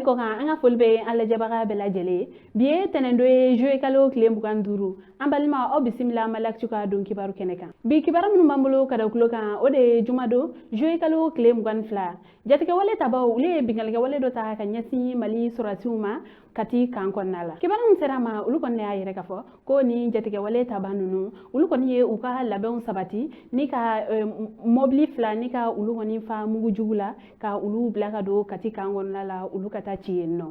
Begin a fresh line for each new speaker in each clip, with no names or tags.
Kɔ kan, an ka foli bɛ an lajɛbaga bɛɛ lajɛlen ye. Bi ye tɛnɛndon ye, juillet kalo tile 25. An balima, aw bisimila Maliactu ka don kibaru kɛnɛ kan. Bi kibaru minnu b'an bolo ka da tulo kan, o de ye jumadon, juillet kalo tile 22, jatigɛwale tabaw, olu ye binkannikɛwale dɔ ta ka ɲɛsin Mali sɔrɔdasiw ma Kati kan kɔnɔna la. Kibaru min sera ma, olu kɔni y'a yɛrɛ k'a fɔ ko ni jatigɛwale taba ninnu, olu kɔni ye u ka labɛnw sabati ni ka mɔbili fila ni ka olu kɔni fa mugu jugu la, ka olu bila ka don Kati kan kɔnɔna la, olu ka taa ci yen nɔ.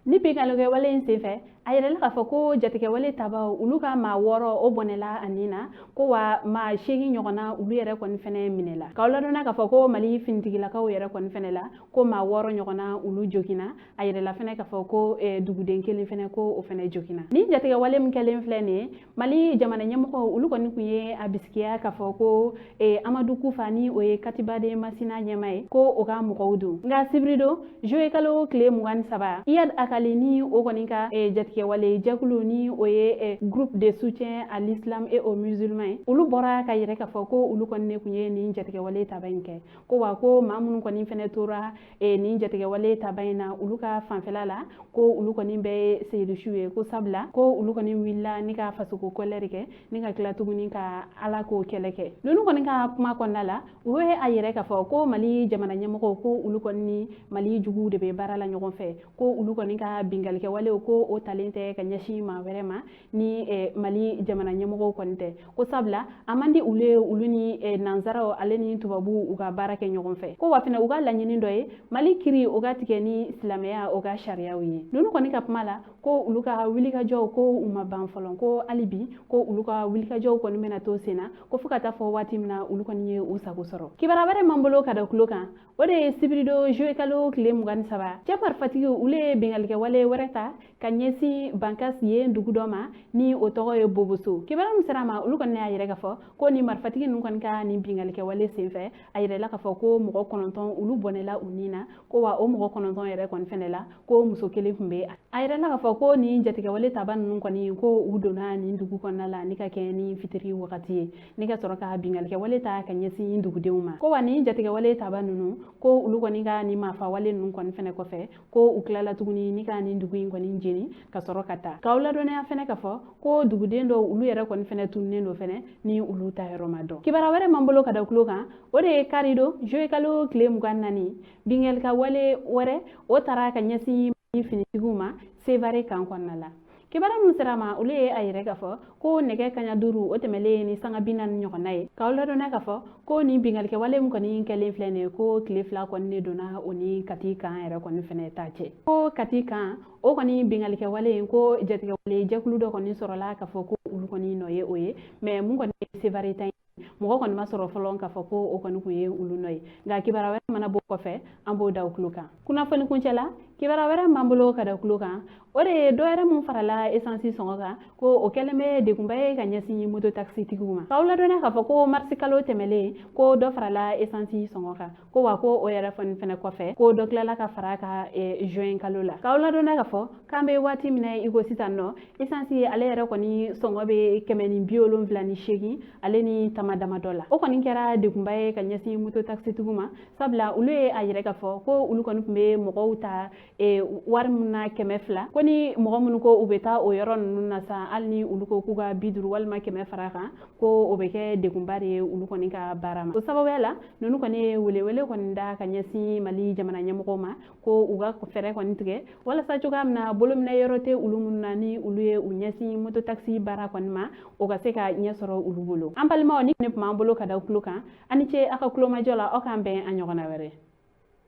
Ni binkannikɛwale in senfɛ, a yɛrɛla k'a fɔ ko jatigɛwale tabaw, olu ka maa wɔɔrɔ o bɔnɛla a nin na, ko wa maa 8 ɲɔgɔnna, olu yɛrɛ kɔni fɛnɛ minɛla. K'aw ladɔnna k'a fɔ ko Mali finitigilakaw yɛrɛ kɔni fɛnɛ la, ko maa wɔɔrɔ ɲɔgɔnna, olu joginna. A yɛrɛla fɛnɛ k'a fɔ ko duguden kelen fɛnɛ, ko o fɛnɛ joginna. Ni jatigɛwale min kɛlen filɛ nin ye, Mali jamana ɲɛmɔgɔw, olu kɔni tun ye a bisikiya k'a fɔ ko Amadu Kufa, ni o ye Katiba de Masina ɲɛma ye, ko o ka mɔgɔw don. Nka sibiridon, juillet kalo tile 23, Iyad Ag Ghali ni o kɔni ka jatigɛwale jɛkulu, ni o ye Groupe de soutien à l'islam et aux musulmans ye, olu bɔra ka yɛrɛ k'a fɔ ko olu kɔni ne tun ye nin jatigɛwale taba in kɛ, ko wa ko maa minnu kɔni fɛnɛ tora nin jatigɛwale taba in na olu ka fanfɛla la, ko olu kɔni bɛɛ ye seyidusiw ye, ko sabula ko olu kɔni wulila ni ka fasoko kɔlɛri kɛ ni ka tila tuguni ka Ala ko kɛlɛ kɛ. Ninnu kɔni ka kuma kɔnɔna la, u ye a yɛrɛ k'a fɔ ko Mali jamana ɲɛmɔgɔw, ko olu kɔni ni Mali juguw de bɛ baara la ɲɔgɔn fɛ, ko olu kɔni ka binkannikɛwalew, ko o talen tɛ ka ɲɛsin maa wɛrɛ ma ni Mali jamana ɲɛmɔgɔw kɔni tɛ, ko sabula a man di olu ye, olu ni nansaraw ale ni tubabuw u ka baara kɛ ɲɔgɔn fɛ, ko wa fɛnɛ u ka laɲini dɔ ye Mali kiri o ka tigɛ ni silamɛya o ka sariyaw ye. Ninnu kɔni ka kuma la, ko olu ka wulikajɔw, ko u ma ban fɔlɔ, ko hali bi ko olu ka wulikajɔw kɔni bɛna to sen na, ko fo ka taa fɔ waati min na olu kɔni ye u sago sɔrɔ. Kibaruya wɛrɛ m'an bolo ka da tulo kan, o de ye sibiridon, juillet kalo tile 23, cɛ marifatigiw, olu ye binkannikɛwale wɛrɛ ta ka ɲɛsin Bankas yen dugu dɔ ma ni o tɔgɔ ye Boboso. Kibaruya min sera ma, olu kɔni y'a yɛrɛ k'a fɔ ko ni marifatigi ninnu kɔni ka nin binkannikɛwale senfɛ, a yɛrɛla k'a fɔ ko mɔgɔ 9, olu bɔnɛla u nin na, ko wa o mɔgɔ 9 yɛrɛ kɔni fɛnɛ la, ko muso kelen tun bɛ. A yɛrɛla k'a fɔ ko nin jatigɛwale taba ninnu kɔni, ko u donna nin dugu kɔnɔna la ni ka kɛ ni fitiri wagati ye, ni ka sɔrɔ ka binkannikɛwale ta ka ɲɛsin dugudenw ma, ko wa nin jatigɛwale taba ninnu, ko olu kɔni ka nin maafawale ninnu kɔni fɛnɛ kɔfɛ, ko u tilala tuguni ni ka nin dugu in kɔni jeni ka sɔrɔ ka taa. K'aw ladɔnniya fɛnɛ k'a fɔ ko duguden dɔw, olu yɛrɛ kɔni fɛnɛ tununnen don fɛnɛ, ni olu ta yɔrɔ ma dɔn. Kibaruya wɛrɛ m'an bolo ka da tulo kan, o de ye karidon, juillet kalo tile 24, binkannikɛwale wɛrɛ o taara ka ɲɛsin finitigiw ma Sevare kan kɔnɔna la. Kibaruya min sera ma, olu ye a yɛrɛ k'a fɔ ko nɛgɛ kaɲa 5 o tɛmɛlen ni sanga 40 ɲɔgɔnna ye. K'aw ladɔnniya k'a fɔ ko nin binkannikɛwale min kɔni kɛlen filɛ nin ye, ko tile 2 kɔni de donna o ni Kati kan yɛrɛ kɔni fɛnɛ ta cɛ, ko Kati kan o kɔni binkannikɛwale in, ko jatigɛwale jɛkulu dɔ kɔni sɔrɔla k'a fɔ ko olu kɔni nɔ ye o ye. Mais mun kɔni ye Sevare ta ye, mɔgɔ kɔni ma sɔrɔ fɔlɔ k'a fɔ ko o kɔni kun ye olu nɔ ye. Nka kibaruya wɛrɛ mana bɔ kɔfɛ, an b'o da o tulo kan. Kunnafoni kuncɛ la, kibaruya wɛrɛ m'an bolo ka da tulo kan, o de ye dɔ wɛrɛ mun farala esansi sɔngɔ kan, ko o kɛlen bɛ degunba ye ka ɲɛsin moto takisitigiw ma. K'aw ladɔnniya k'a fɔ ko marisi kalo tɛmɛlen, ko dɔ farala esansi sɔngɔ kan, ko wa ko o yɛrɛ fɛnɛ kɔfɛ, ko dɔ tilala ka fara ka juin kalo la. K'aw ladɔnniya k'a fɔ k'an bɛ waati min na i ko sisan nɔ, esansi ale yɛrɛ kɔni sɔngɔ bɛ 178 ale ni tama damadɔ la. O kɔni kɛra degunba ye ka ɲɛsin moto takisitigiw ma, sabula olu ye a yɛrɛ k'a fɔ ko olu kɔni tun bɛ mɔgɔw ta wari min na 200, ko ni mɔgɔ minnu ko u bɛ taa o yɔrɔ ninnu na sa, hali ni olu ko k'u ka 50 walima 100 fara kan, ko o bɛ kɛ degunba de ye olu kɔni ka baara ma. O sababuya la, ninnu kɔni ye welewele kɔni da ka ɲɛsin Mali jamana ɲɛmɔgɔw ma, ko u ka fɛɛrɛ kɔni tigɛ walasa cogoya min na bolominɛ yɔrɔ tɛ olu minnu na, ni olu ye u ɲɛsin moto taxi baara kɔni ma, o ka se ka ɲɛ sɔrɔ olu bolo. An balimaw, ni ne tun b'an bolo ka da tulo kan. A ni ce a ka kulomajɔ la. Aw k'an bɛn a ɲɔgɔnna wɛrɛ.